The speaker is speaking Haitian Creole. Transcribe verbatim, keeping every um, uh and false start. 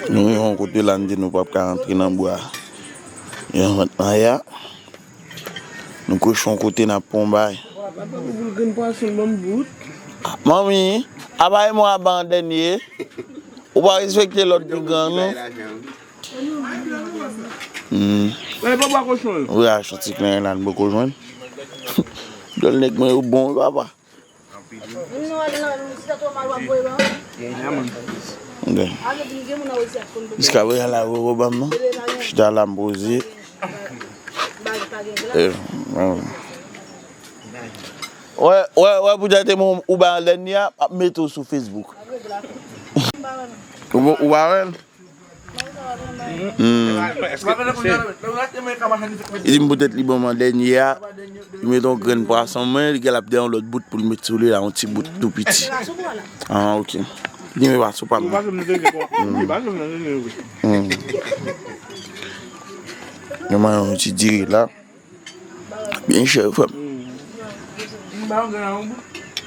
Nou rive yon kote la, n di nou p ap ka rantre nan bwa. Yon vant nan ya. Nou kouche yon kote, n ap pran yon bay. Papa pou boul grenn pwason, ban m bout. Manmi, apa e mwen ap ba an dènye? Ou pa respekte lòt pi gran, non? Hmm. Mwen pa bwa kochon yo. Ou achte yon ti klenyen la, n poko jwenn. Dòl nèg mwen yo bon, wi, papa. Ok. Jiska prezan la, Roro ban m non. Chita la, m poze. Eh, hmm. Wè, wè, wè, pou te mwen, ou ba an dènye a, ap mete w sou Facebook. Ou, ou pa wè l? Hmm. Li di m poutèt li ban m an dènye a, li mete yon grenn pwason, men li gen l ap dèyè yon lòt bout pou l met sou li la, yon ti bout tou piti. Ah, ok. Li men pa sou pa m. Hmm. Yo manyen yon ti diri la. Byen chè, frè m.